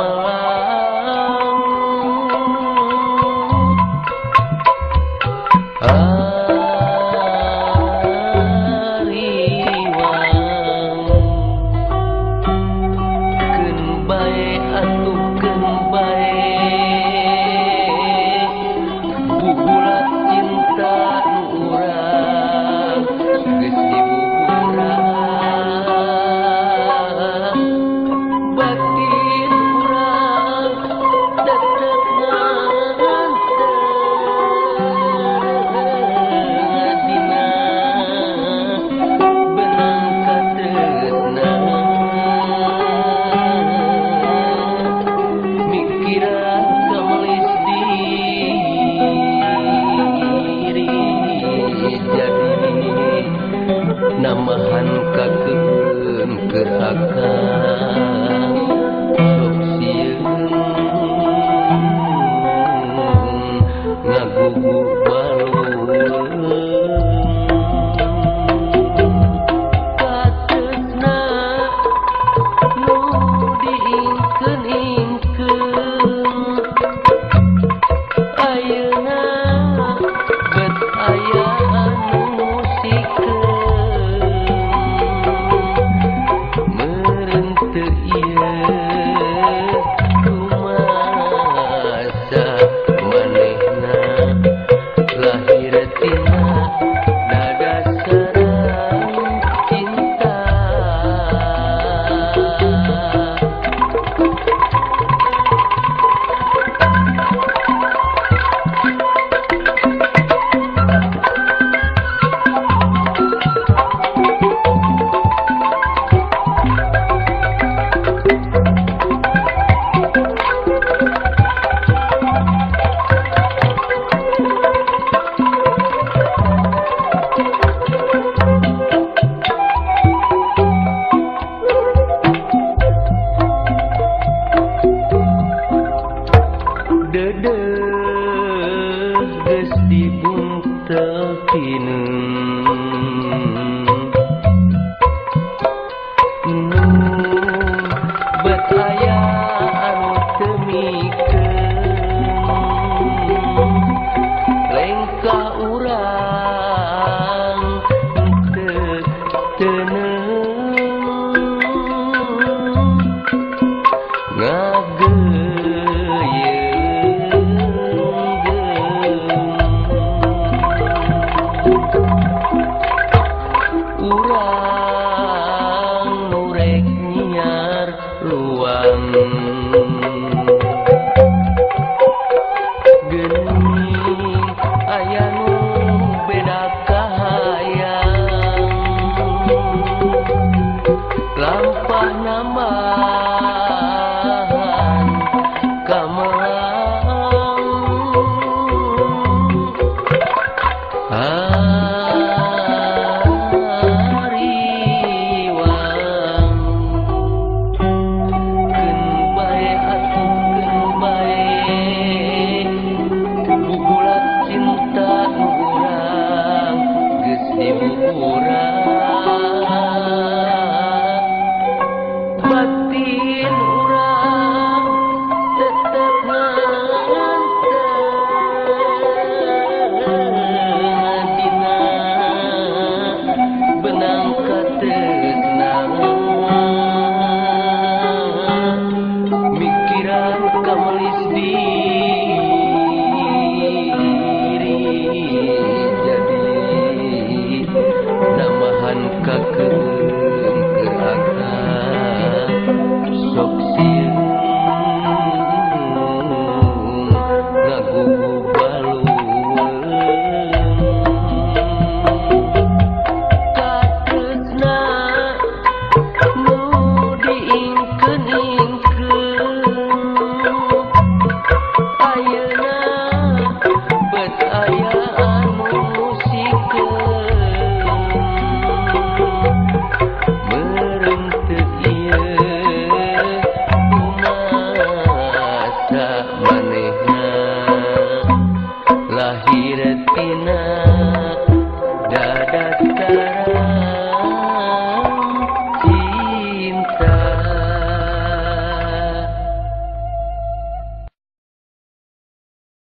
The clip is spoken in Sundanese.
Kamelang ariwang keun bae atuh keun bae bubulat cinta nu urang geus dibuburan batin urang tetep nganter dina benang katresna mikiran kamelis diri jadi namahan kakeun keur akang sok sieun ngagugu balung katresna nu diingkeun-ingkeun ayeuna bet aya anu musikeun meureun teu ieu kumasa manehna lahir tina dadasaran cinta. Dedeh geus dibuntel pineung nu bet aya anu teu mikeun lengkah urang teu teuneung urang nu rek nyiar luang geuning aya nu beda kahayang lampah nambahan kamelang ariwang keun bae atuh keun bae bubulat cinta nu urang geus dibuburan batin urang tetep nganter dina benang katresna mikiran kamelis diri jadi namahan kakeun keur akang sok sieun ngagugu balung katresna nu diingkeun-ingkeun ayeuna bet aya anu musikeun meureun teu ieu kumasa manehna lahir tina.